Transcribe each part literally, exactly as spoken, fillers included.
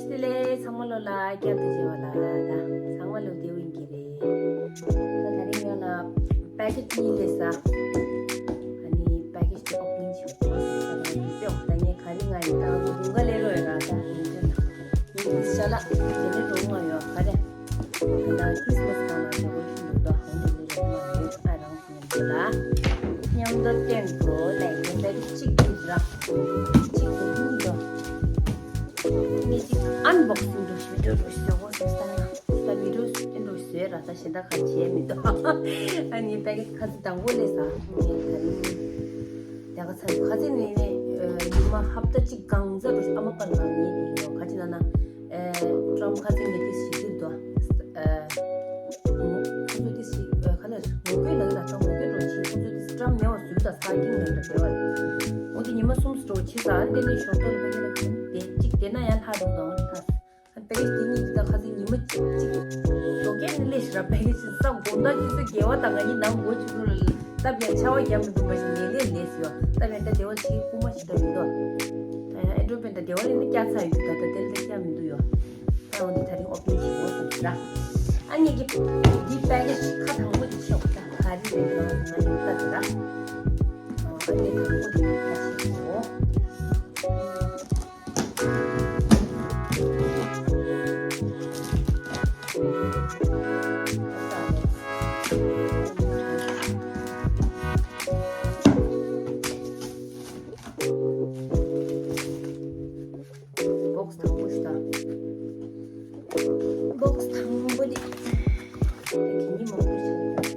བདེ་ལེགས། ཚང་མ་ལོ་ལ་བསྐྱར་དུ་མཇལ་བ་ལ་ད་ཚང་མ་ལོ་བདེ་པོ་ཡིན་གྱི་རེད། ད་ད་རིང་ང་ལ་པེ་ཀེ་ཊི་གཉིས་སླེབས་ས། ཨ་ནི་པེ་ཀེ་ཊི་དེ་ཨོ་པ་ནིང་བྱེད་དགོས་ཟེར་ས་རེད། ད་ངས་ག་རེ་ང་ཡིན་ད་ང་ཚོ་དགུན་ཁ་སླེབས་རོགས་ཡོད་ར། ད་ཡིན་ད་ཡིན་ཤ་ལགས་དེ་ནས་འགྲོ་ང་ཡོད་ག་རེ། ད་ཁྲི་སི་མ་སི་སྒང་ལ་བྱེད་དགོས་ཤིག་འདུག་ད་ཧོང་ལུགས་ལས་རོགས་ང་ཡོད་ཨ་རང་། ལ། མཉམ་དུ་སྟོན་དགོས་ལ་ཡིན་པའི་གཅིག་གིས་ར། གཅིག་གིས་གཉིས་དོ། ངས་གཅིག་ཨན་བོག་སིང་འགྲོ་ཞུ་འགྲོ་རུ་ཞུ་གོ་སོང་ས། ད་བི་ཌིའོ་སྟོན་འགྲོ་ཞུ་ར་ད་གཞན་དག་ག་བྱས་མི་འདུག་ཨ་ནི་པེ་ཀེ་ཊི་ཁ་ཚིག་དང་པོ་ལས་ས། ངས་ད་ནི། ད་ག་ཚ་ཁ་ཚིག་ནི་ནི་ཉི་མ་ཧབ་ཏ་གཅིག་གང་ཚ་རུ་ཨ་མ་པར་ནང་ཉེ་དེ་ཡིན་ནོ་ག་ཅི་ན་ན། ཀྲམ་ཁ་ཚིག་ནི་ཏི་ཞིག་འདུག་དོ། ཁོ་ཚོ་དེ་སི་ཨ་ག་ལ་ངོ་རྒོལ་ལ་ཡིན་ལ་ཀྲམ་ངོ་རྒོལ་འགྲོ་ཆེ་ཁོ་ཚོ་དེ་སི་ཀྲམ་ཉེ་བ་བཟོས་ད་ས་ཀིང་ལ་འདྲ་བྱེད་བ། འོ་དེ་ཉི་མ་གསུམ་སི་འགྲོ་ཆེ་ས་ཨ་འདི་ནས་ཞོར་ཐོག་ལ་ཕ་གི་ལ་ཁུམ་དེ་གཅིག་དེ་ན་ཡང་ལྷག་འགྲོ་དང་ཨ་པེ་ཀེ་ཊི་དེ་གཉིས་དེ་ད་ཁ་ཚིག་ཉི་མ་གཅིག་གཅིག་ལོ་ཀེ་ནི་ལས་ཤི་ར་པེ་ཀེ་ཊི་ས་དགོང་དག་ཁྱི་ཚོ་དགེ་བ་དང་ང་གཉིས་ནང་སྒོ་ཆུ་རུ་ལ་སྟབས་ཡང་ཆ་བ་རྒྱབ་མི་ཐུབ་པ་ཞིག་ལས་ལས་ལས་སི་ཡོ་སྟབས་ཡང་ད་དེ་བ་ཆེ་རྐུ་མ་ཞིག་ད་མི་འདུག་ཨ་ཡང་ཨེ་འགྲོ་པན་ད་དེ་བ་ལས་ནི་སྐྱ་ཚ་ཡོད་ད་ད་དེ་ལ་ད་སྐྱ་མི་འདུག་ཡོ། ཨ་འོ་འདི་ད་རིང་ཨོ་པན་ཞིག་འོ་སོང་ཟེར་ར། ཨ་ངེད་ཀྱི་འདི་པེ་ཀེ་ཊི་ཁ་དང་པོ་འདི་ཆེ་བ་ད་ག་རེ་རེད་ང་ང་ཡོང་ལྟ་ཟེར་ར། ཨ་ངེད་དང་པོ་འདི་ཁ་ཞིག་འོ། སི་བོག་སི་དང་པོ་ཞིག་དང་། སི་བོག་སི་དང་པོ་འདི། དེ་གི་མི་མང་པོ་ཞིག་དང་།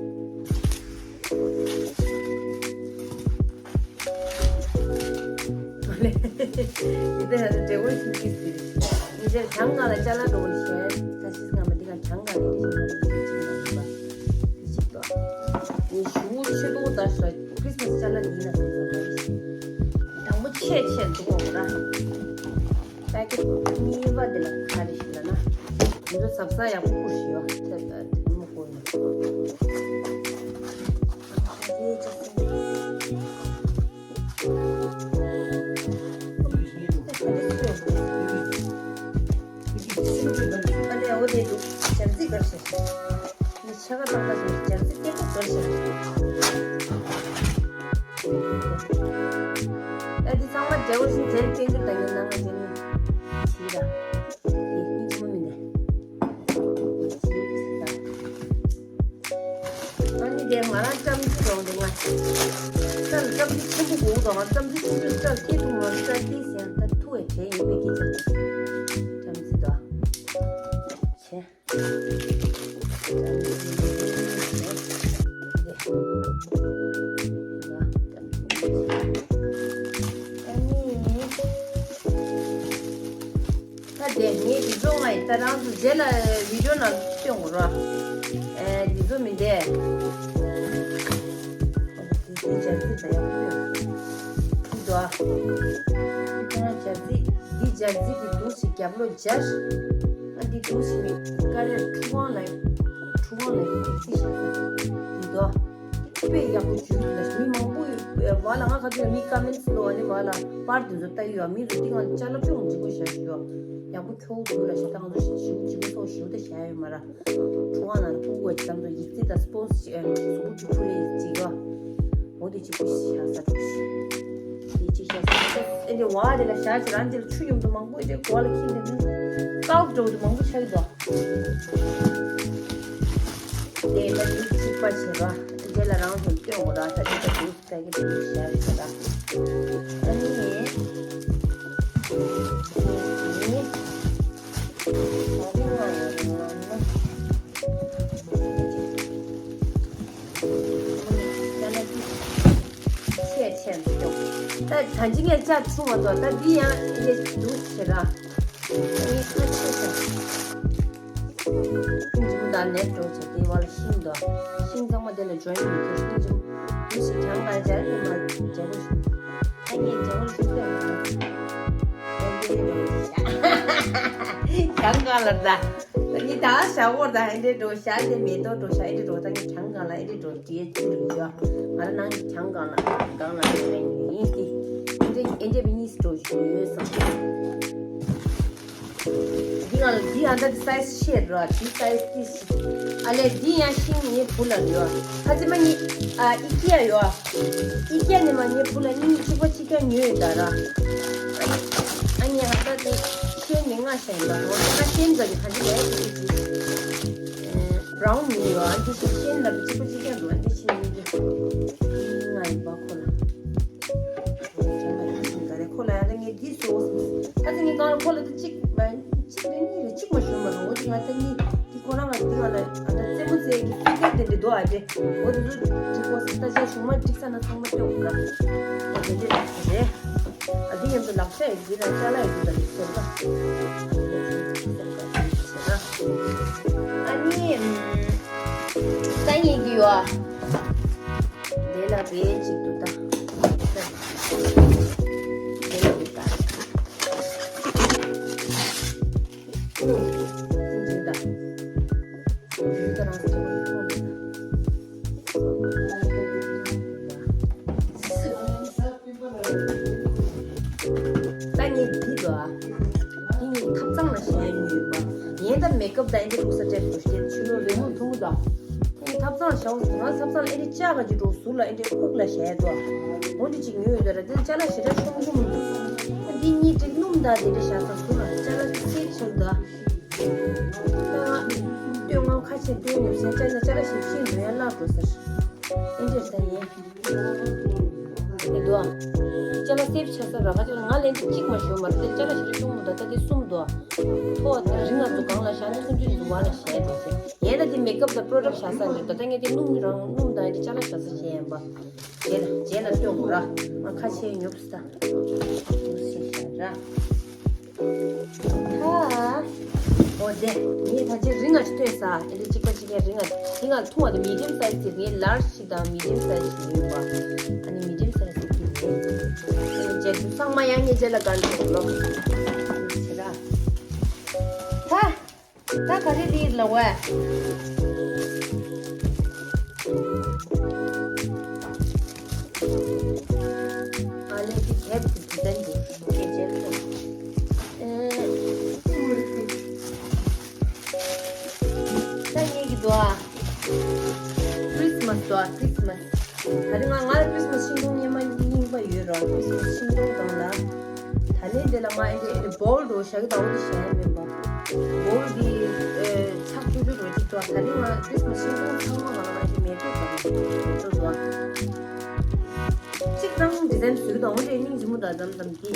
ཨ་ལེ། འདི་ལྟར་འབྲས་བུ་ཤིང་གི་ཟིལ། ཉེ་ཆར་བྱང་གང་ལ་ཅ་ལག་འགྲོ་བ་ཤེས། ད་ཤིས་ང་མ་འདི་ག་བྱང་གང་ལ་འདི་ཞིག་མ་འདི་ཞིག་ལ་ཡིན་པ། འདི་ཞིག་ཏོ། ངས་ཞུ་ཆེ་ཏོ་ད་ཤ་ཁྲིས་མ་སི་ཅ་ལག་འདི་ན་སོང་ས་མ་རེད། དང་པོ་ཆེ་ཆེ་འདུག་གོ་ར། པེ་ཀེ་ཊི་གཉིས་པ་འདི་ལ་ག་རེ་ཞིག་ལ་ན། འདི་ཚོ་ཟབ་ས་ཡག་པོ་བསྐུར་ཞིག་ཡོད། ཐེབས་ད་དེ་མོ་བསྐུར་ནས། ཨ་ལས་འོ་དེ་འདུག་སྦྱར་རྩི་དཀར་ཞིང་། འདི་ཆ་ག་ཏག་ཏག་ཞིག་སྦྱར་རྩི་སྐྱེ་པོ་དཀར་ཞིང་། ཨ་འདི་ཚང་མ་འབྲས་བུ་བཞིན་དེར་སྐྱོན་གྱུར་དང་ཡོད་ན་ང་ཅན་ནི་ཞིག་ར། དེ་གཉིས་ཆུང་མོ་མིན་ནས། ཨ་ནི་དེ་ང་རང་ཙམ་ཅིག་རོང་དེ་ང་། ཙམ་ཙམ་ཅིག་ཆེན་པོ་དགོས་དང་ཙམ་ཅིག་ཆུང་ཆུང་ཙམ་སྐྱེ་ཐུབ་ང་ཙམ་སྐྱེ་ཟེར་ཡང་ད་ཐུ་བའི་གྲས་ཡིན་པའི་སྐད་ཆ། ཙམ་ཅིག་དང་། བྱས། ད་དེ་ངས་འདི་ཚོ་ང་ཡི་ད་རང་ཚོ་རྗེས་ལ་བི་ཌིའོ་ནང་སྟོན་དགོས་ར། ཨེ་འདི་ཚོ་མིན་ཏེ། འདི་འདི་སྦྱར་རྩི་ད་ཡག་པོ་ཡོད། འདི་འདུག་ཨ། འདི་ཁོ་རང་སྦྱར་རྩི་འདི་སྦྱར་རྩི་འདི་འདུག་ཞིག་རྒྱབ་ལོགས་སྦྱར། ཨ་འདི་འདུག་ཞིག་མི་ཀ་རེ་ཁྲུ་དབང་ལ་ཁྲུ་དབང་ལ་ཡོད་རྩི་ཞིག་འདི་འདུག་ཨ། དཔེ་ཡག་པོ་བྱུང་འདུག་ལ་མི་མང་པོ་ཡོད་བ་ལ་ང་ག་ཚོད་མི་ཀ་མེན་སི་ལོ་ཨ་ནི་བ་ལ་པར་འདི་ཚོ་ལྟ་ཡོད་མི་ཚོ་འདི་ང་ཅ་ལག་ཅུང་འཇིགས་པོ་བཞག་ཞུ་ཡག་པོ་ཁྱོ་བོ་འདུག་ལ་ཞུ་ད་ང་ཚོ་ཞིབ་འཇིགས་པོ་ཚོ་ཞུ་ད་བཞག་ཡོད་མ་ར། ཁྲུ་དབང་ལ་ཁུག་གོ་ཙམ་དུ་ཡིག་རྩིས་དང་སྤོན་སི་ཨེ་གཟུགས་པོ་ཅིག་ཕུལ་ཡིག་རྩིས་ག་འོ་དེ་གཅིག་པུ་ཞག་ས་དྲུག་ཞིག་དེ་གཅིག་ཞག་ས་དྲུག་ཨེ་འདྲེ་བ་དེ་ལ་ཞག་ཅིག་རང་དེ་ལ་ཆུ་ཡོང་དུ་མང་པོ་ཨེ་འདྲེ་གོ་ལ་ཁྱིམ་དེ་མི་ཀའུ་འགྲོ་དུ་མང་པོ་ཆགས་ཀྱི་འདུག་དེ་ལ་དུས་གཅིག་པ་བྱེད་པ་ཨེ་འདྲེ་ལ་རང་དུ་སྟོན་དགོས་ར་ས་དེ་ལ་དུས་ད་གི་དུས་ཞག་ཞིག་ར་ཨ་ནི། ཆེ་ཆེ་འདུག་ད་ད་ཅི་ངས་ལྕགས་ཆུང་བ་དོ་ད་འདི་ཡང་ཡེ་འདུག་ཟེར་ར། ངས་ཁ་ཆེ་ཆེ། ཤིང་འཇིམ་དང་ནེ་འགྲོ་ཆེ་དེ་བ་ལ་ཤིང་དོ། ཤིང་ཚང་མ་དེ་ལ་འཇོན་ཡོད་དེ་ཤིང་འཇིམ། འདི་ཞིག་གྱང་ག་འཇར་ནི་མ་འཇར་བོ་ཤིང་། ཨ་ནི་ཇོ་ལུ་ཤུགས་ཡོད་མ་རེད། ཨེ་འདྲེ་འགྲོ་ཤ། གང་གང་ལ་ད། ད་ནི་ད་ཤ་བོར་ད་ཨེ་འདྲེ་འགྲོ་ཤ་འདྲེ་མེ་ཏོག་འགྲོ་ཤ་ཨེ་འདྲེ་འགྲོ་ད་ནི་གང་གང་ལ་ཨེ་འདྲེ་འགྲོ་འདྲེ་ཅི་རུ་ཡོད། ང་ར་ནང་གི་གང་གང་ལ་གང་ལ་ཨེ་འདྲེ་ཡིན་ཏེ། ཨེ་འདྲེ་ཨེ་འདྲེ་བི་ནིས་འགྲོ་ཤུ་ཡོད་སམ། འདི་ང་ལ་འདི་ཨ་འདྲ་འདི་སའི་ཛི་ཤེར་ར། འདི་སའི་ཛི་ཏི་ཤི། ཨ་ལས་འདི་ཡང་ཤིང་ངའི་བུ་ལ་ཡོད། ཁ་ཙི་མ་ངའི་ཨ་ཨི་ཀི་ཡ་ཡོད། ཨི་ཀི་ཡ་ནས་མ་ངའི་བུ་ལ་གཉིས་གཅིག་པ་གཅིག་རྐྱང་ཉོས་ཡོད་ད་ར། ཨ་ནི་ཨ་ནི་ཨ་ད་དེ་ཤེས་ནི་ང་ཤེས་ཡིན་པ་ངོ་ཁ་ཤེས་འདྲ་གི་ག་འདི་ལས་དེ་དེ་བྷ་རའུན་ནི་ཡོད། ཨ་འདི་ཤེས་ཤེས་ལ་གཅིག་པ་གཅིག་རྐྱང་འདུག་ཨ་འདི་ཤེས་ནི་འདི་ང་ཡིན་པ་ཁོ་ལ། ཁོ་ལ་ཡང་ད་ངས་འདི་བཟོས། ད་ཚེ་ངས་གང་ལ་ཁོ་ལ་ད་གཅིག་མ་གཅིག་རེ་གཉིས་རེ་གཅིག་མ་ཞུ་མ་རུང་། འོ་དེ་ང་ད་གཉིས་དེ་ཁོ་རང་ང་འདི་ང་ལ་ཨ་ད་རྩེད་མོ་རྩེ་གི་ཕི་གར་དེ་འདྲ་འདུག་ཨ། དེ་འོ་དེ་ཚོ་འགྲིག་གོ་ས། ད་ཅེ་ཞུ་མ་འགྲིག་ས་ན་ཚང་མ་སྟོན་དགོས་ར། འོ་དེ་འདྲ་རེད། ཨ་འདི་ཡང་ད་ལག་ཆ་ཡི་འདི་ལ་ཅ་ལག་ཡི་འདི་ལ་ཡི་ཟེར་ད། ཨ་ནི་ད་ངས་འདི་ཡོད་ཨ། དེ་ལ་རེད་ཅིག་འདུག་ད། དེ་ལ་རེད་ད། འདི་འདུག་ད། འདི་ད་རང་སེ་ཁོང་འདུག་ད། ད་ངས་འདི་འདུག་ཨ། འདི་ངས་ཐབ་ཚང་ལ་བཞག་ཡོད་པ། ངས་ད་མེ་ཀབ་ད་ཡིན་འདི་འདུག་ས་སྤྲད་འདུག་ཞེས་ཆུ་ལོ་རེ་མོ་འཐུང་གི་འདུག་ཨ། ངས་ཐབ་ཚང་ལ་བཞག་ཟེར་ན་ཐབ་ཚང་ལ་ཨེ་འདྲ་ལྕགས་ཀ་ཅིག་འགྲོ་ཟུར་ལ་ཨེ་འདྲ་དབུགས་ལ་བཞག་འགྲོ། འོ་འདྲ་ཅིག་ཉོས་ཡོད་ད་ར། དེ་ལ་ཅ་ལག་ཞེ་དྲག་ཤོང་ཆུང་མི་འདུག་ཨ་འདི་གཉིས་འགྲིག་སྣུམ་དང་དེ་འདྲ་བཞག་ས་ཟུར་ལ་ཅ་ལག་ཅིག་སེབ་ཆགས་འདུག་ཨ། ད་ང་སྟོད་ངོ་ཁ་ཆེ་སྟོད་ཉོ་ས་ཅ་ལག་ཅ་ལག་ཞིབ་ཞིབ་ཉོ་ཡ་བརླག་འགྲོ་ཟེར། ཨེ་འདྲ་ད་ཡིན། དེ་འདུག་ཨ། ཅ་ལག་སེབ་ཆགས་ས་ར། ཁ་ཅ་ལག་ང་ལེན་དུ་གཅིག་མ་ཞོན་མ་རེད། དེ་ཅ་ལག་ཞེ་དྲག་ཤོང་མི་འདུག་ད་དེ་གསུམ་འདུག་ཨ། ཐོག་དེ་རིང་ང་ཚོ་གང་ལ་བཞག་ནས་སུམ་ཅུ་ནས་བར་ལ་བཞག་འགྲོ་ཟེར། ངས་ད་དེ་མེ་ཀབ་དང་པོ་རོ་ཌག་བཞག་ས་འདྲ། ད་ལྟ་ངས་དེ་སྣུམ་རང་སྣུམ་དང་དེ་ཅ་ལག་བཞག་ས་བྱས་ཡིན་པ། རྗེས་ལ་རྗེས་ལ་སྟོན་དགོས་ར། ང་ཁ་ཆེ་ཉོབ་ས། ད་ཤེས་བྱ་ར། ད། འོ་དེ་ངས་ད་ཅི་རིང་ང་ཞིག་སྟོན་ས། ཨེ་འདྲ་གཅིག་པ་གཅིག་རྐྱང་རིང་ང་། རིང་ང་ཐུང་བ་དང་མི་ཌི་ཡམ་སའི་ཛི་དེ། ངས་ལར་ཇི་ཞིག་དང་མི་ཌི་ཡམ་སའི་ཛི་ཞིག་ཉོས་པ། ཨ་ནི་མི་ཌི་ཡམ་སའི་ཛི་དེ་རེད། ཨ་ནི་རྗེས་ཚང་མ་ཡང་ངས་རྗེས་ལ་ག་འདྲ་ལོ། ཞེས་ར། ད། ད་ག་རེ་རེད་ལ་བས། ཨ་ལས་ཀྱི་གེབ་ཀྱི་དེ་ལྟར་འདུག་སྐད་ཆ་ལ། ད་ངེད་ཀྱི་འདུག་ཨ། ཁྲིས་མས་འདུག་ཨ། ཁྲིས་མས། ད་རིང་ང་ང་ལ་ཁྲིས་མས་ཤིང་སྡོང་སྙེ་མ་རྙིང་པ་ཡོད་ར། ཁྲིས་མས་ཤིང་སྡོང་སྒང་ལ། ད་ལན་དེ་ལ་ང་ཨེ་འདྲ་ཨེ་འདྲ་བོལ་འགྲོ་བཞག་གི་ད། འོ་དེ་བཞག་ཡ་མིན་པ། བོལ་གི་ཨེ་ཚགས་ཚུད་ཚུད་འགྲོ་ཅིག་འདུག་ད་རིང་ང་ཁྲིས་མས་ཤིང་སྡོང་ཚང་མ་ང་ལ་ང་ཅིག་མེ་ཏོག་ཟ་གི་མེ་ཏོག་འདུག་གཅིག་རང་ཌི་ཟའིན་བཟོས་གི་ད། འོ་དེ་སྙིང་རྗེ་མོ་ད། དམ་དམ་འདི་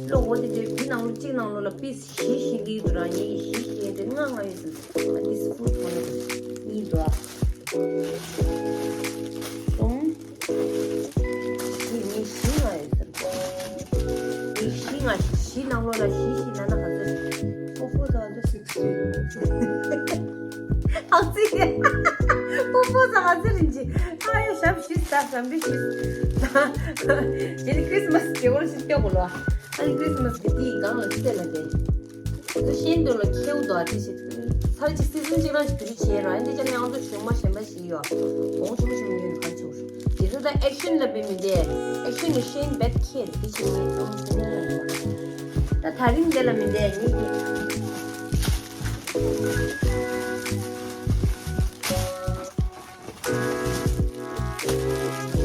ལོ། འོ་དེ་དེ་འདི་ནང་ལོ་གཅིག་ནང་ལོ་ལ་པིས་བཞི་བཞི་འདི་འདུག་ར། ངེད་ཀྱི་བཞི་བཞི་དེ་ལྔ་ལྔ་ཡོད་ཟེར། ཨ་ཏིས་ཧྥུ་ཐོང་གཉིས་འདུག་ཨ། གསུམ། བཞི། ངས་བཞི་ལྔ་ཡོད་ཟེར། ངས་བཞི་ལྔ་བཞི་ནང་ལོགས་ལ་བཞི་བཞི་ན་ན་ག་ཚོད། ཧྥོ་ཧྥོ་ད་ཚོད་སིག་སི་ཊི། ཨ་ཙི། ཧྥོ་ཧྥོ་ད་ག་ཚོད་རིན་ཅི། ཨ་ཡ་ཞབས་ཞུས་ད་ཞབས་འདྲི་ཞུས། ད་དེ་ནི་ཁྲིས་མས་གི་འོར་ཞིག་སྟེར་དགོས་ལ། ཨ་ནི་ཁྲིས་མས་གི་དེའི་སྒང་ལ་རྩེ་ལ་བསྡད། དེ་ཚོ་ཤེས་འདོད་ལ་ཁེའུ་དོ་ཨ་ཙི་ཞིག་ཚར་གཅིག་སི་ཛན་གཅིག་རང་ཞིག་དུས་ཚོད་བྱས་ར། ཨ་འདི་ཅག་ནས་ཨང་ཏོ་ཞུ་མ་གཞན་པ་ཞིག་ཡོད། གོང་ཆུང་ཆུང་ཉོས་ནས་ག་ཆོག་རེད། དེ་ཚོ་ད་ཨེག་ཤན་ལ་བས་མི་འདས། ཨེག་ཤན་ནི་ཤེན་བེད་ཁེད་དེ་ཆེ་ཉིད་ཚང་ཚང་ཡོད། ད་ད་རིང་འདི་ལ་མི་འདས་ངེད་ཀྱི།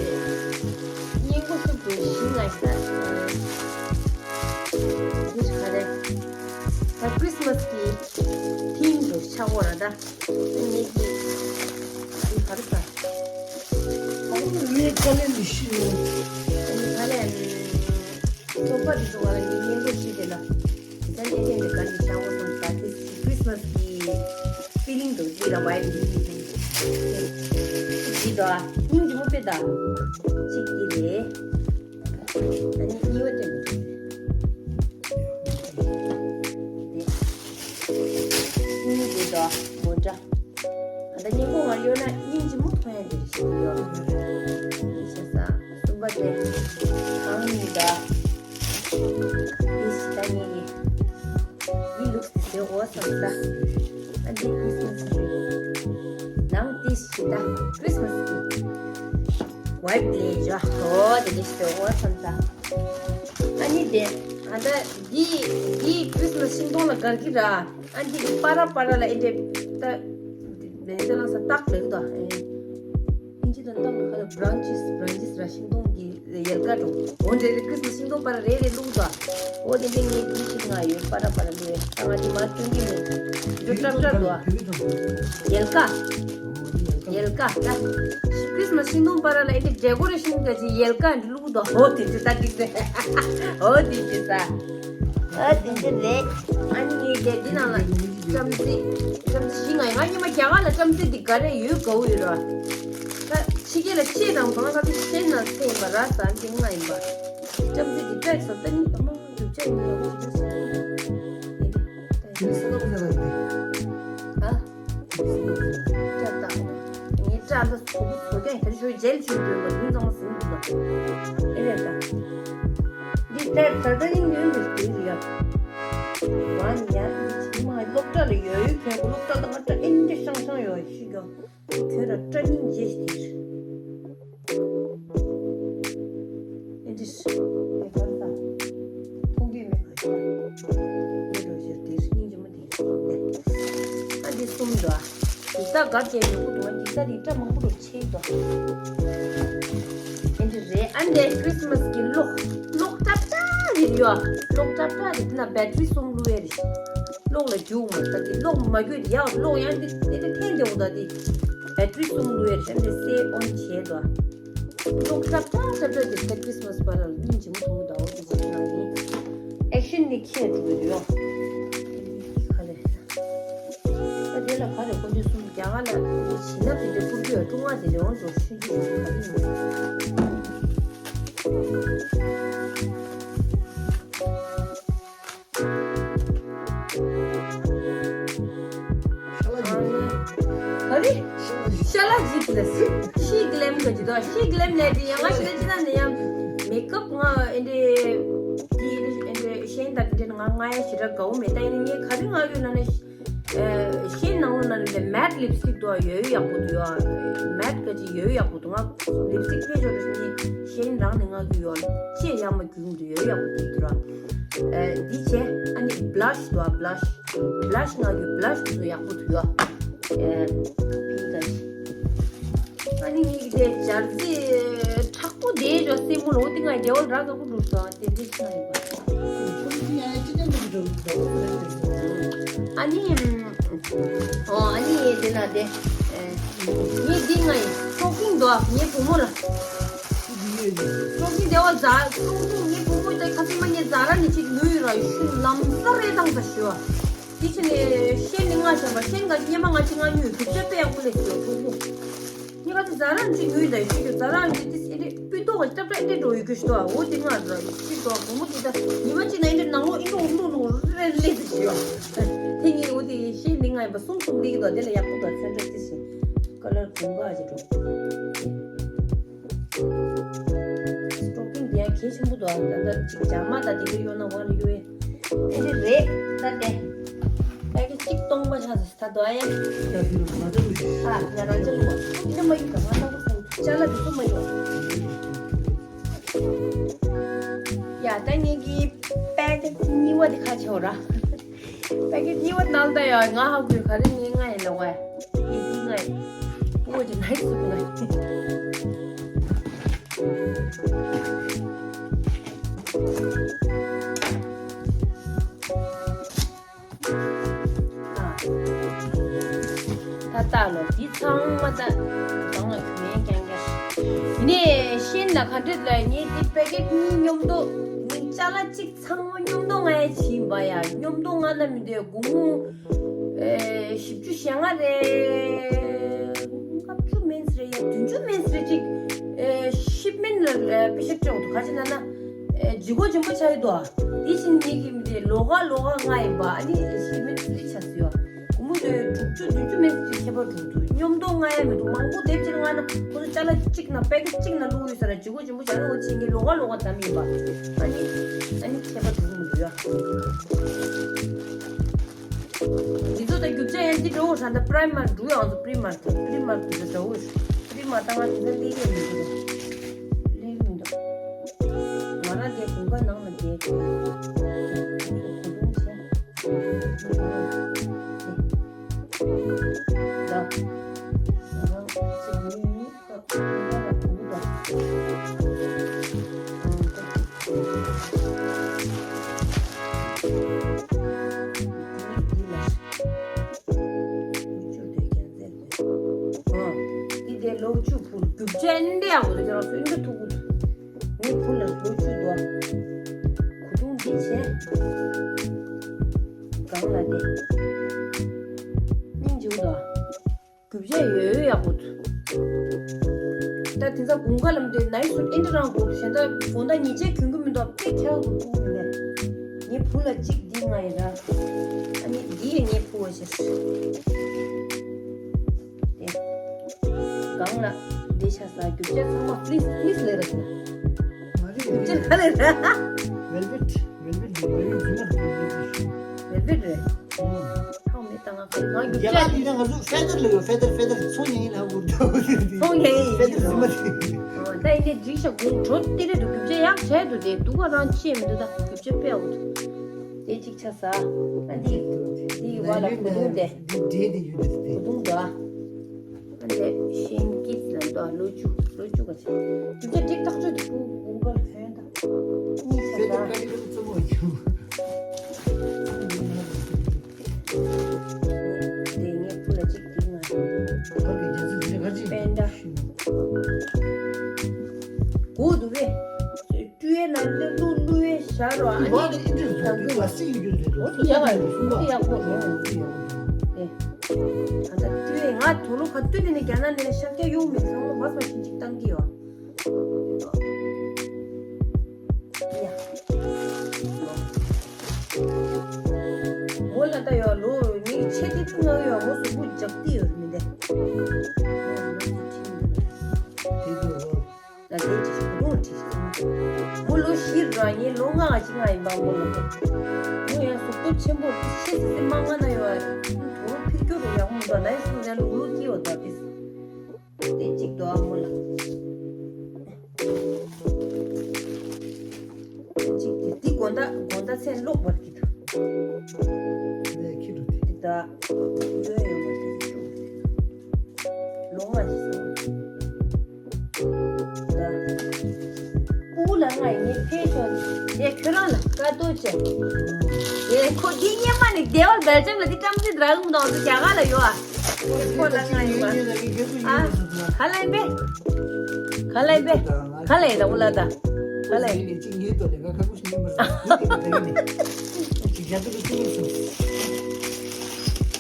སྙིང་པོ་སུབ་དུ་ཞིང་ལ་ཤ། འདི་ག་རེ། ད་ཁྲིས་མས་གི་ཐིམ་དུ་ཆགས་པ་རེད་ད། ངེད་ཀྱི་འདི་ག་རེ་ཟ། ངའི་ཁ་ལེན་འདི་ཤི་ཡོང་། ཁ་ལེན། ཚོགས་པ་འདི་ཚོ་བ་ལ་ངའི་སྙིང་པོ་ཤི་དེ་ལ། ད་ནི་ཨེ་ཏེ་འདི་ག་འདི་ཆགས་པ་སོང་ད། ཁྲིས་མས་གི་ཕི་ལིང་དུ་འདི་ལ་བའི་འདི་འདི་འདི་དོ། སྙིང་རྗེ་མོ་དཔེ་ད། གཅིག་འདི་རེད། ད་ནི་གཉིས་པ་དེ་འདི་འདི་དོ་མོ་འདྲ། ད་སྙིང་པོ་ང་ཡོད་ན་སྙིང་རྗེ་མོ་མཐོང་ཡ་འདི་རེད་ཤི་ཡོད། འདི་བྱས་ས། གསུམ་པ་དེ་གང་ཡིན་ད། འདི་ཞི་ད་ངེད་ཀྱི་འདི་ལུགས་སི་བཟོས་འོ་བསམ་ས། ཨ་འདི་ཁྲིས་མས་རེད། ནང་འདི་ཞི་ད་ཁྲིས་མས་གི་བའིབ་ལས་བྱ་འོ་དེ་འདི་བཟོས་འོ་བསམ་ས། ཨ་ནི་དེ་ཨ་ ད་འདི་འདི་ཁྲིས་མས་ཤིང་སྡོང་ལ་དགར་གི་ར། ཨ་འདི་གི་པ་ར་པ་ར་ལ་ཨེ་འདྲས་ད་ལན་ཚ་ལ་ས་སྟག་ལེགས་དོ། ཨིན་ཇི་དང་སྟག་ལ་ཁ་ལ་branches branches ར། ཤིང་སྡོང་གི་ཡལ་ག་འགྲོ། འོ་འདྲས་རེ་ཁྲིས་མས་ཤིང་སྡོང་པ་ར་རེ་རེ་བླུགས་དོ། འོ་དེ་འདྲས་ངས་འདི་ཤིག་ང་ཡོད་པ་ར་པ་ར་ལེ། ད་ང་འདི་མ་སྟོན་གི་མེད། འདི་ཀྲབ་ཀྲབ་དོ། ཡལ་ག་ཡལ་ག་ད། ཁྲིས་མས་ཤིང་སྡོང་པ་ར་ལ་ཨེ་འདྲས་ཌེ་ཀོ་རེ་ཤན་ག་ཅི་ཡལ་ག་འདི་བླུགས་དོ། འོ་དེ་ཅི་ད་འགྲིག་ཟེ། འོ་དེ་ཅི་ད། འོ་དེ་ཅི་རེད། ཨ་ནི་ངས་དེ་འདི་ནང་ལ་ཅམ་ཙི་ཅམ་ཙི་ཞིག་ང་ཡོད། ང་ཉི་མ་རྒྱ་གར་ལ་ཅམ་ཙི་འདི་ག་རེ་ཡོད་གའུ་ཡོད་ར། ད་ཕྱི་རྒྱལ་ལ་ཆེ་དང་བང་ལ་དེ་ཤེས་ན་ཚེ་ཡིན་པ་ར། ས་འདི་ང་ཡིན་པ། ཅམ་ཙི་འདི་ཀྲེག་སོ་ད་ནི་ད་མ་རྒྱུ་ཆ་ཡིན་ཡོད་ཅི་ད་སོ། དེ་ནི་ས་ད་ག་ཟེར་བ་ཡིན་ཏེ། ཨ། ཅག་ད། ངའི་སྐྲ་འདི་ཚོ་བུ་ཚོ་ཀྱང་དེར་ཞོ་ཇེལ་ཆུ་འདོན་པ་ཡིན་ཙང་ཟིན་འདུག་ད། ཨེ་རེད་ད། འདི་ལྟར་ད་ལྟ་ཡིན་ཡོད་མི་དེ་རེད་ཡ། ང་ནི་ཡ་འདི་ཚང་མ་སློབ་གྲྭ་ལ་ཡོད་ཡོད་ཁྱོད་སློབ་གྲྭ་དང་ང་སྐྲ་ཨེ་འདྲ་ཤང་ཤང་ཡོད་ཤི་གོ། ཁྱོད་ར་སྐྲ་སྙིང་རྗེ་ཞིག་དེར། ཨེ་འདྲ་ཤི་ཡ་གང་ད། མཐོང་གི་མེད་ག་ཤི་ཡ། ཨེ་འགྲོ་ཞེས་དེར་སྙིང་རྗེ་མོ་དེ། ཨ་འདི་གསུམ་འདུག་ཨ། འདི་ད་ག་བྱས་མི་དགོས་འདུག་ཨ། འདི་ད་རིགས་སྐྲ་མང་པོ་འགྲོ་ཆེ་འདུག་ཨ། འདི་རེད། ཨ་འདི་ཁྲིས་མས་ཀྱི་གློག་གློག་ཏག་ཏག་རེད་ཡོད་ཨ། གློག་ཏག་ཏག་རེད། འདི་ན་བེ་ཊི་རི་གསུམ་བླུགས་ཡས་རེད། གློག་ལ་རྒྱུག་མ་ད་འདི་གློག་མ་རྒྱུག་ཡག་གློག་ཡང་འདི་འདི་འདི་འཐེན་འདི་འོང་ད་འདི། བེ་ཊི་རི་གསུམ་བླུགས་ཡས་རེད། ཨ་འདི་སེ་ཨོན་བྱས་འདུག་ཨ། ལོག་ཁྲབ་ཁྲབ་ཁྲབ་ཁྲབ་དེ་ཚེ་ཁྲིས་མས་པར་ལ་སྙིང་རྗེ་མོ་མཐོང་གི་འདུག་འོ་དེ་ཅིག་ང་ཡིན། ཨེག་ཤན་ནི་ཁྱེད་འགྲོ་གི་རེད་ཡོ། ཁ་ལེ། ད་དེ་ལ་ག་རེ་དཀོན་མཆོག་གསུམ་རྒྱ་གར་ལ་བྱིན་རླབས་དེ་འདྲ་ཕུལ་གྱི་ཡོད། ཀྲུང་ཨ་དེ་འདྲ་འོང་འགྲོ་ཤུན་ཅི་ཞིག་ག་རེ་ཡིན། ཨ་རེ། ཤ་ལ་ཇི་ལ་ཤི་གི་ལེམ་ག་ཇི་དོ། ཤི་གི་ལེམ་ལས་དེ་ཡང་ང་ཤི་ལ་ཅི་ན་ནི་ཡང་མེ་ཀབ་ང་ཨེ་འདྲེ་དེ་ཨེ་འདྲེ་ཤེན་ད་དེ་འདྲེ་ང་ང་ཡ་ཞི་ར་གའུ་མེ་ད་ཡིན་ངས་ག་རེ་ང་གི་ན་ནི་ཤེན་ནང་ལོ་ན་ནི་མེ་ཊི་ལིབ་སི་ཊིག་དོ་ཡོད་ཡག་པོ་དུ་ཡོ། མེ་ཊི་ག་ཅི་ཡོད་ཡག་པོ་དུ་ང་ལིབ་སི་ཊིག་ཕེ་ཇོ་རུ་ཤི་ནི་ཤེན་རང་ནི་ང་གི་ཡོ་ཅེ་ཡག་མ། ཡུང་དུ་ཡོད་ཡག་པོ་ཐིག་དུ་ར། ཨེ་འདི་བྱས་ཨ་ནི་བྷི་ལ་ཤི་དུ་ཨ། བྷི་ལ་ཤི་བྷི་ལ་ཤི་ང་གི་བྷི་ལ་ཤི་དུ་ཡག་པོ་དུ་ཡོད། ཨེ་ཕིང་ཀ་ཤི། ཨ་ནི་ངེད་ཀྱི་དེ་འབྱར་རྩི་མཁྲེགས་པོ་དེ་ཡོད་སེ་མོ་ལོ་དེ་ང་རྒྱལ་བ་ར་དགའ་པོ་འགྲོ་སོང་དེ་འདྲ་ཤི་ང་ཡིན་པ། ཨ་ནི། ཨོ་ཨ་ནི་དེ་ན་དེ། ངས་འདི་ང་ཡི་སྲོག་ཤིང་འདུག་ངའི་བུ་མོ་ལ། སྲོག་ཤིང་དེ་བ་ཟ་སྲོག་ཤིང་ངའི་བུ་མོ་དེ་ཁ་སང་མ་ངས་ཟ་ར་ནི་ཅིག་ཉོས་ཡོད་ར། ཡོད་ཤིང་ལམ་ས་རེ་དང་ས་ཞུ་བ། དེ་ཕྱིན་ནས་ཤེན་ནི་ང་བྱམས་པ་ཤེན་ག་སྙེ་མ་ང་ཅི་ང་ཉོས་གུག་ཆ་དཔེ་ཡག་པོ་ལས་ཞུ་བ་ཕྲུ་གུ། ངས་ག་ཚོད་ཟ་ར་ཅིག་ཉོས་ད་ཡོད་ཤིག་ཟ་ར་ཅིག་དེ་སི་རེ་སྤུས་མདོག་ག་ཅི་ཏག་ཏག་ཨེ་འདྲ་འགྲོ་ཡོད་གི་ཤི་ཏོ། འོ་དེ་ང་ར་ཅིག་ཏོ་བུ་མོ་དེ་ད་ཉི་མ་ཅིག་ན་ཨེ་འདྲ་ནང་ལོགས་ཨེ་འདྲ་འོང་འདུག་ནོ་རེ་ལས་ཟེར་ཞུ་བ། དེ་ངས་འོ་དེ་ཤེན་ནི་ང་ཡིན་པ་གསུང་གསུང་ལི་གི་དོ། དེ་ལ་ཡག་པོ་དོ་ཚོན་ཁྲ་ཏི་སི་ཀ་ལར་གུང་ག་ཅིག་འགྲོ། སྟོ་ཀིང་དེ་ཡང་གལ་ཆེན་པོ་འདུག་ད་ལྟ་ཅིག་ཇ་མ་དང་དེ་འདྲ་གཡོག་ན་འོག་ལ་གཡོག་ཡས། དེ་འདྲ་རེད་ད་དེ། ད་གི་གཅིག་སྟོང་པ་ཆགས་སོང་ད་དོ་ཨ་ཡ། ཨ་ང་རང་ཅག་ལ་མ་འདི་མ་ཡིན་ད་ང་ལྟ་བུ་སང་ཅ་ལག་དེ་ཚོ་མ་ཡོང་། ཡ་ད་ངེད་ཀྱི་པེ་ཀེ་ཊི་གཉིས་པ་དེ་ཁ་ཆེ་བ་ར། པེ་ཀེ་ཊི་གཉིས་པ་ནང་ད་ཡ་ང་ཧ་གོ་ག་རེ་ངའི་ང་ཡིན་ལ་བ། ཡི་ཏི་ང་ཡིན། ཨོ་ཅི་ནའི་སི་ང་ཡིན། ད་ལྟ་ལོ་འདི་ཚང་མ་ད་རང་ལ་གུ་ཡན་རྐྱང་རྐྱང་། ཡིན་ནའི་ཤེན་ལ་ག་འདྲ་ལ་ངས་འདི་པེ་ཀེ་ཊི་གཉིས་མཉམ་དུ་ངས་ཅ་ལག་གཅིག་ཚང་མ་མཉམ་དུ་ང་ཡ་བྱིན་པ་ཡ། མཉམ་དུ་ང་ན་མི་འདོད་སྒོར་མོ་ཨེ་བཞི་བཅུ་ཞེ་ལྔ་རེད། ལྔ་བཅུ་མིན་སི་རེད་ཡ། བདུན་ཅུ་མིན་སི་རེད་ཅིག་ཨེ་ཤིབ་མེན་ལ་ཨེ་པེ་ཤ་སྤྲད་འདུག་ག་ཅི་ན་ན་ཨེ་ལྗིད་ཁོག་ཆེན་པོ་ཆགས་ཡོད་དོ། དེ་བཞིན་ངེད་ཀྱི་མི་དེ་ལོ་ག་ལོ་ག་ང་ཡིན་པ། ཨ་ནི་ཤིབ་མེན་ཕི་རི་ཆགས་སི་ཡོད། སྒོར་མོ་དེ་དྲུག་ཅུ་བདུན་ཅུ་མིན་སི་ཅིག་ཁྱད་པར་འགྲོ་འདུག་མཉམ་དུ་ང་ཡ་མི་འདུག་མང་པོ་དེབ་ཅིག་ལ་ང་ན་ཁོ་ཚོ་ཅ་ལག་གཅིག་ན་པེ་ཀེ་ཊི་གཅིག་ན་བླུགས་ཡོད་ས་ར་ལྗིད་ཁོག་ཆེན་པོ་ཆགས་ན་འོ་ཆེ་ངེད་ལོ་ག་ལོ་ག་བདམས་ཡིན་པ། ཨ་ནི་ཨ་ནི་ཁྱད་པར་འགྲོ་གི་མི་འདུག་ཡ། འདི་ཚོ་ད་རྒྱུ་ཆ་ཡང་འདི་འགྲོ་འོ་ཧྲ་ད་པི་རི་མར་འགྲོ་ཡང་ཚོ་པི་རི་མར་དེ་པི་རི་མར་དེ་ཚོ་འདྲ་བོ་ཤི། པི་རི་མར་ད་ང་དེ་ཚོ་ལས་ཀ་མི་འདུག་ལས་ཀ་མི་འདུག་ང་རང་དེ་དགུན་ཁ་ནང་ལ་བསྡད་དགོས། འདི་དེ་ལོ་བཅུ་ཕུལ་རྒྱུ་ཅན་འདི་ཡག་པོ་འདུག་ཁྱེད་རང་ཚོ་འདི་ཐུག་གུ་ངའི་བུ་ལ་ལོ་བཅུ་འདུག་གོ་དུང་འདི་བྱས། གང་ལ་དེ། སྙིང་རྗེ་པོ་འདུག་རྒྱུ་ཆ་ཡོད་ཡོད་ཡག་པོ་འདུག་ད་དེ་ཚ་དགུན་ཁ་ལམ་དེ་ནའི་སུ་ཨིན་ཏི་རང་གོ་གཞན་ད་དགོང་དག་ཉིན་བྱེད་གྱོན་གྱི་མི་འདུག་དཔེ་ཁྱག་གུ་ཐུག་མི་ནས། ངའི་བུ་ལ་གཅིག་འདི་ང་ཡིན་ར། ཨ་ནི་འདི་ཡི་ངའི་བུ་བ་ཞེས། དེ། གང་ལ་འདི་ཆ་ས་རྒྱུ་ཆ་ཚང་མ་please please ལས་ར་ཟེར། རྒྱུ་ཆ་ག་ལས་ར། Velvet velvet velvet velvet velvet རེད། ཐང་མེད་ད་ང་ག་ལ་ང་རྒྱུ་རྒྱ་གར་འདི་ན་ང་ཚོ་feather ལ་ཡོད། feather feather ཚོང་ཉེ་ཡིན་ལ་འུར་འདྲ་འུར་འདྲ། ཚོང་ཉེ་ཡིན། feather རྫུན་མ་རེད། ད་ཡིན་ནའི་འགྲིག་ཤག་དགུང་དྲོ་ཏི་རེ་འདུག་རྒྱུ་ཆ་ཡག་བྱས་འདུག་དེ་སྡུག་ག་རང་ཆེ་མི་འདུག་ད་རྒྱུ་ཆ་དཔེ་འོ་འདུག་དེ་གཅིག་ཆ་ས། ཨ་འདི་འདི་ཡི་བ་ལ་གོ་དུང་དེ། འདི་འདྲེ་དེ་ཡོད་དེ་དེ། གོ་དུང་འདུག་ཨ་འདི་ཤིང་ཀིས་ལ་འདུག་ལོ་བཅུ་ལོ་བཅུ་ག་ཆ། རྒྱུ་ཆ་འགྲིག་ཐག་ཆོད་དུ་དགུང་ག་ལ་ཐོན་ད། གཉིས་ཆ་ས། feather ཀ་ཏི་ཀ་ཏི་རྩུབ་མོ་ཡོད། དེ་ངའི་བུ་ལ་གཅིག་དེ་ང་། ཕར་གྱི་རྒྱ་མཚོ་འདི་ག་ཅིག་པེན་ད། གོ་འདུག་གས། སྤྲུལ་ཡས་ན་ལེ་ལུ་ལུ་ཡས་ཞར་རོ་ཨ་ནི། བ་དེ་ཨིན་དྲི་བཟོ་གི་ལ་སི་ཡི་རྒྱུ་རེད་འོ་དེ་ཡག་ག་རེད། སུ་ཡག་པོ་རེད། ཨེ། ད་ལྟ་སྤྲུལ་ཡས་ང་དུ་ལུ་ག་དུས་དེ་ནས་རྒྱ་ནག་ནས་ཤར་རྒྱག་ཡོང་མི་ཚང་མ་བ་སོ་ཞིག་ཅིག་བཏང་གི་ཡོད། ཡ། མོ་ལ་ལྟ་ཡོད་ལོ་ངའི་ཆེ་དེ་ཚོ་ང་ཡོད་མོ་གཟུགས་པོ་འཇག་དེ་ཡོད་མི་འདི། ལ་དེ་ཅི་ཞིག་བུ་ཆེ་མོ་ལོ་བཞི་ར་ངའི་ལོ་ལྔ་ཅིག་ང་ཡིན་པ་མོ་ལ་དེ། མོ་ཡང་གཟུགས་པོ་ཆེན་པོ་ཤེས་སི་མ་ང་ན་ཡོད་ཨ། དོ་རུ་ཕིར་སྐྱོ་རུ་ཡག་མོ་འདུག་ནའི་སུ་ཡང་ལུག་ལུག་སྐྱེ་བ་འདུག་དེ། དེ་གཅིག་དོ་ཨ་མོ་ལ། དེ་གཅིག་དེ་དེ་དགོང་དག་དགོང་དག་མཚན་ལོག་པར་གྱི་དུ། ལས་ཁྱི་རུ་དེ། དེ་དག་ཡོད་ཡོད་པ་དེ་ཞུ། ལོ་ལྔ་ཞིག་སོང་། དག་པུ་ལ་ང་ཡི་ཕེ་ཤོན་དེ་ཁྱོད་རང་ལ་དཀའ་སྡུག་བྱས། དེ་ཁོ་འདི་སྙེ་མ་ནི་བདེ་བར་སྦེལ་ཇམ་ལ་འདི་ཀྲམ་ཙི་དྲག་མདོག་འདི་རྒྱ་གར་ལ་ཡོད་ཨ། ཁོ་ལ་ང་ཡི་བ། ཨ། ག་ལ་ཡིན་པས། ག་ལ་ཡིན་པས། ག་ལ་ཡིན་ད་འུ་ལ་ད། ག་ལ་ཡིན། ཅིག་ངའི་ཏོ་ལས་ང་ཁ་ཁུ་ཤི་ཉན་པར་སོང་། ཅིག་རྒྱ་ཏོ་ལ་ཅིག་ཡིན་སོང་།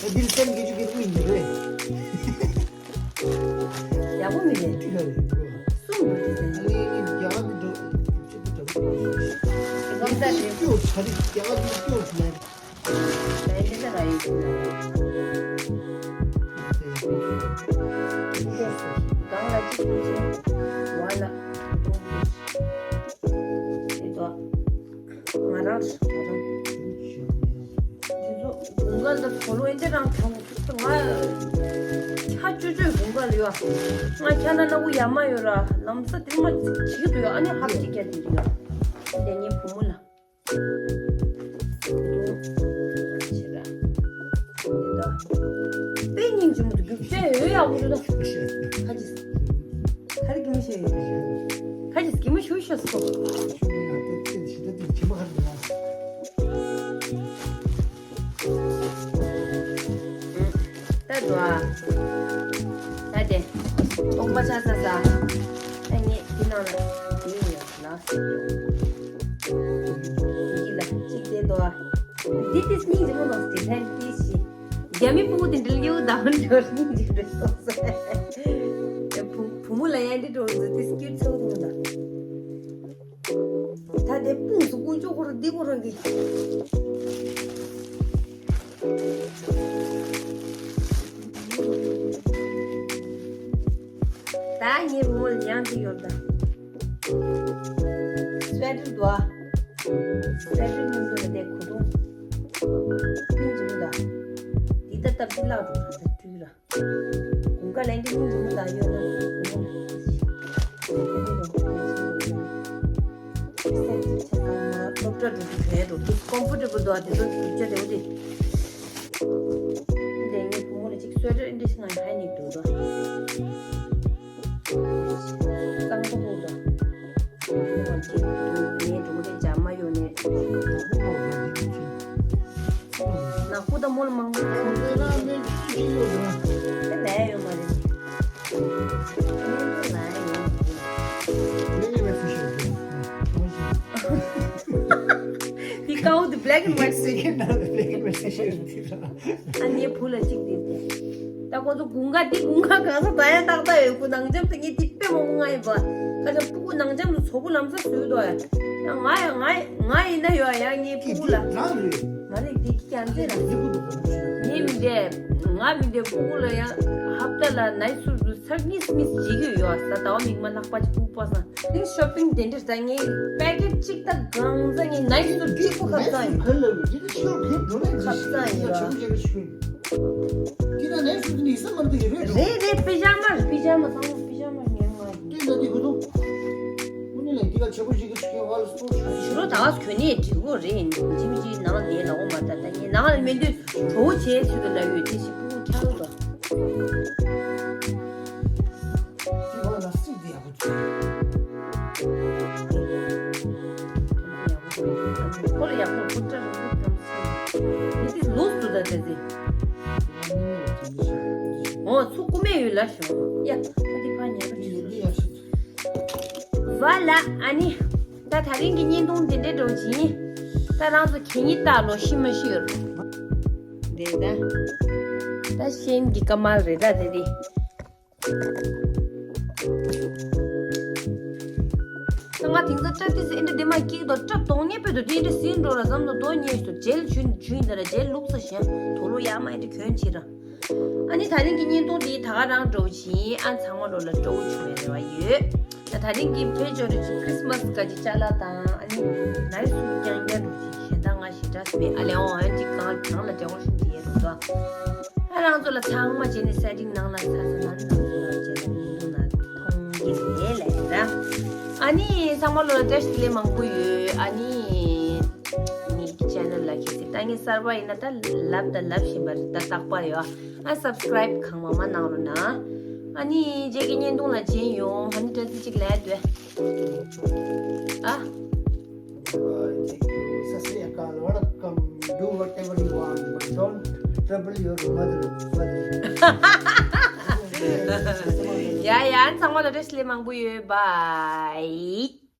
ཨ་འདིར་སེམས་སྐྱེ་རྒྱུ་སྐྱེ་རྒྱུ་ཡིན་རེད། ཡག་པོ་མི་རེད། ཏི་ག་རེད་གོ། གསུམ་འདུག་དེ་ཟེར། ཨ་ནི་ནི་རྒྱ་གར་འདི་འགྲོ་ཅིག་ཏུ་འགྲོ། གང་ལྟར་རེད། སྐྱོ་ཆ་རེད། རྒྱ་གར་འདི་སྐྱོ་ཆ་རེད། ད་ཡིན་དེ་ལ་ཡིན་ཟེར་ན། གང་ལ་ཅིག་ཏུ་ཆེ། བ་ལ་ཏུ་ཏུ་ཆེ། དེ་དོ། ང་རང་ང་རང་། དེ་ཚོ་དགུན་ཁ་ལ་གོ་ལོ་ཨེ་འདྲ་རང་གྱོང་ང་ཆ་ཅོ་ཅོའི་དགུན་ཁ་ལ་ཡོད། ང་ཁྱ་ན་ན་བུ་ཡ་མ་ཡོད་ར་ལམ་ས་དེ་མ་བྱེད་ཀྱི་འདུག་ཡོད། ཨ་ནི་ཧབ་ཅིག་རྒྱ་དེ་རེད་ཡོད། དེ་ངའི་བུ་མོ་ལ། དཔེ་སྙིང་རྗེ་མོ་འདུག་རྒྱུ་ཆ་ཡོད་ཡག་པོ་འདུག་ད། ཁ་ཅིག་ཁ་རི་གི་མི་ཤེས་ཡོད། ཁ་ཅིག་གི་མི་ཤུ་ཤ་སོ། ད་འགྲོ་ཨ། ད་དེ། སྟོང་པ་ཆ་ས་ས། ཨ་ནི་དེ་ནང་ལ་དེ་ཡོད་ལ། དེ་ལ་གཅིག་དེ་འདུག་ཨ། འདི་དེ་སྙིང་རྗེ་མོ་ནང་དེ་ཐན་དེ་ཤི། རྒྱ་མི་ཕྲུ་གུ་དེ་འདྲ་ཡོད་ད་འདྲ་སྙིང་རྗེ་རེད་སོང་ས། བུ་བུ་མོ་ལ་ཡང་འདི་འགྲོ་འདུག་དེ་སྐྱིད་ཚོགས་འདུག་ད། ད་དེ་སྤུངས་སུ་ཀུན་ཅོག་ཁོ་ར་འདི་ཁོ་རང་གི། ད་ངའི་བུ་མོ་ལ་ཡང་ཅིག་ཡོད་ད། སི་ཝེ་ཊར་འདུག་ཨ། སི་ཝེ་ཊར་ཉུང་ཉུང་ལ་དེ་གོ་དུང་། སྙིང་རྗེ་མོ་ད། འདི་ད་སྟབས་བདེ་ལག་འགྲོ་ར་ད་དུས་ར། དགུན་ཁ་ལན་གྱི་སྙིང་རྗེ་མོ་དང་ཡོད་ན་བུ་མོ་ལ་ཡང་ཅིག་ཡོད། སློབ་གྲྭ་འགྲོ་རྒྱུ་གལ་འགྲོ་དུས་ཀོམ་ཕོར་ཊེ་བལ་འདུག་ཨ། དེ་ཚོ་རྒྱུ་ཆ་དེ་འོ་དེ། ང་ཧ་ནི་དུ་དོ། གཙང་པོ་ཧུ་དོ། ངས་འབྲུ་རིགས་འཇམ་མ་ཡོང་ནས། ནག་པོ་དང་མོ་ལ་མང་པོ་དང་། དེ་ལས་ཡོད་མ་རེད། དེ་ཀའོ་དེ་black and white་ཟེར་གྱི་ན་black and white་ཟེར་གྱི་རེད། ཨ་ནེ་བུ་ལ་གཅིག་དེ་དེ། ད་ཁོ་ཚོ་དགུན་ཁ་འདི་དགུན་ཁ་གང་ས་ད་ཡང་ཏག་ཏག་ཡོད། ཁོ་ནང་འཇམ་དེ་ངས་དེ་དཔེ་མང་པོ་ང་ཡིན་པ། ཁ་ཆ་སྤུ་གུ་ནང་འཇམ་དུ་ཚོ་བུ་ལམ་ས་བཟོས་དོ་ཡ། ཡང་ང་ཡང་ང་ང་ཡིན་ན་ཡོད་ཡ། ངའི་སྤུ་གུ་ལ། རང་རེད། མ་རེད། འདི་ཀྱང་ཚེ་ལ། ངའི་མི་འདས། ང་མི་འདས་སྤུ་གུ་ལ་ཡང་ཧབ་ཏ་ལ་ནའི་སུར་དུ་ཚར་གཉིས་གཉིས་བྱེད་ཀྱི་ཡོད་ས། ཟླ་བ་མིག་མ་ལྷག་པ་ཅིག་སྤུ་གུ་པ་སང་། ཨིན་ཤོ་པིང་དེ་འདྲ་ད་ངས་པེ་ཀེཊ་གཅིག་ད་གང་ཟ་ངས་ནའི་སུར་གཅིག་པུ་ཁ་ཚང་ཡིན། ཁ་ལ་ལུ་ཅི་ད་ཤོར་གི་འགྲོ་ལེ་ཁ་ཚང་ཡིན་ར། ཁྱེད་རང་ནས་སུ་ནི་ས་མར་དུ་རེད། རེད་རེད། པི་ཇ་མ་པི་ཇ་མ་ཚང་མ་པི་ཇ་མ་ཉན་མ་ཡིན། དེ་ན་དེ་ཧུ་དུ། ཁུ་ནི་ལ་དེ་ག་ཆེ་པོ་ཞིག་གི་ཆུ་ཁྱེར་བ་ལ་སོ་ཞུ། ཞུ་རོ་ད་ག་གོན་ནས་འགྲིག་གོ་རེད། ཇི་མི་ཇི་ནང་ལ་ནས་ལ་འོ་མ་ད་ད་ངས་ནང་ལ་མེད་དུས་བྲོ་བོ་བྱས་ཚུལ་དུ་ལ་ཡོད་དེ་ཞིག་སྤུ་གུ་ཁྲག་རོ་དོ། དེ་བ་ལ་སྲིད་དེ་ཡག་པོ་བྱུང་། ཁོ་ལ་ཡག་པོ་ཁོ་ཏྲ་རུ་ཏམ་སེ། ཡི་དེ་ལུགས་སུ་ད་དེ་དེ། འོ་ཚུ་ཀུ་མེ་ཡོད་ལ་ཤོ། ཡ་ད་དེ་ཕ་ཉེ་རུ་ཡི་དེ་ཡག་ཤོ། བ་ལ་ཨ་ནི། ད་ད་རིང་གི་བརྙན་ཐུང་འདི་འདྲའི་འགྲོ་བྱིན། ད་རང་ཚོ་གད་སྙིགས་བཏགས་ལོ་ཤི་མ་ཤི་ཡོད་རེད། དེ་ད། ད་ཤེན་གྱི་ཀ་མལ་རེད་ད་དེ་དེ། ང་དེང་སང་སྐྲ་ཏི་སི་ཨེ་འདྲ་དེ་མ་སྐྱིད་དོ། སྐྲ་གཏོང་ཉེ་པོ་དོ་དེ་འདྲ་སིན་འགྲོ་ར་ཙམ་དུ་དོ་ཉེ་ཞུ་ཇེལ་ཆུན་ཆུན་དེ་ར་ཇེལ་ལུགས་ས་ཞན་དོ་ལོ་ཡ་མ་ཨེ་འདྲ་གྱོན་ཆི་ར། ཨ་ནི་ད་རིང་གི་བརྙན་ཐུང་འདི་ད་ག་རང་འགྲོ་བཞིན་ཨ་ཚང་མ་ལོ་ལ་སྤྲོ་བོ་བྱུང་བའི་རེ་བ་ཡོད། ད་ད་རིང་གི་ཕེ་ཇོ་རི་ཆུ་ཁྲིས་མ་སི་ག་ཅི་ཅ་ལག་དང་ཨ་ནི་ནའི་སུ་རྐྱང་རྐྱང་འགྲོ་བཞིན་གཞན་དག་ང་ཞེ་དྲག་མེད། ཨ་ལེ་འོང་ཨ་ཅིག་གང་གང་ལ་འབྲེལ་བ་ཤིན་ཏུ་ཡོད་རུང་དོ། ཨ་རང་ཚོ་ལ་ཚང་མ་བྱས་ནས་སེ་ཊིང་ནང་ལ་ཚ་ས་ནང་ལ་ཚ་ས་ལ་བྱས་ནས་མི་འདུག་ན་མཐོང་གི་རེད་ལས་ར། ཨ་ནི་ཚང་མ་ལོ་ལ་བཀྲ་ཤིས་བདེ་ལེགས་མང་པོ་ཡོད། ཨ་ནི་ངེད་ཀྱི་ཆེ་ནལ་ལ་ཁྱེད་ཚོས་ད་ངས་གསར་པ་ཡིན་ན་ད་ལབ་ད་ལབ་བཞིན་པ་རེད། ད་རྟག་པར་ཡོད། ཨ་སབ་སི་ཀ་རའིབ་གང་མང་མང་གནང་རོགས་གནང་། ཨ་ནི་རྗེས་ཀྱི་བརྙན་ཐུང་ལ་མཇལ་ཡོང་། ཨ་ནི་བཀྲ་ཤིས་གཅིག་ལས་དོད། ཨ། Thank you. སྟི་སི་རི་ཨ་ཀལ། Welcome. Do whatever you want, but don't trouble your mother. Mother. ཡ་ཡ། ཚང་མ་ལ་བཀྲ་ཤིས་བདེ་ལེགས་མང་པོ་ཡོད། Bye.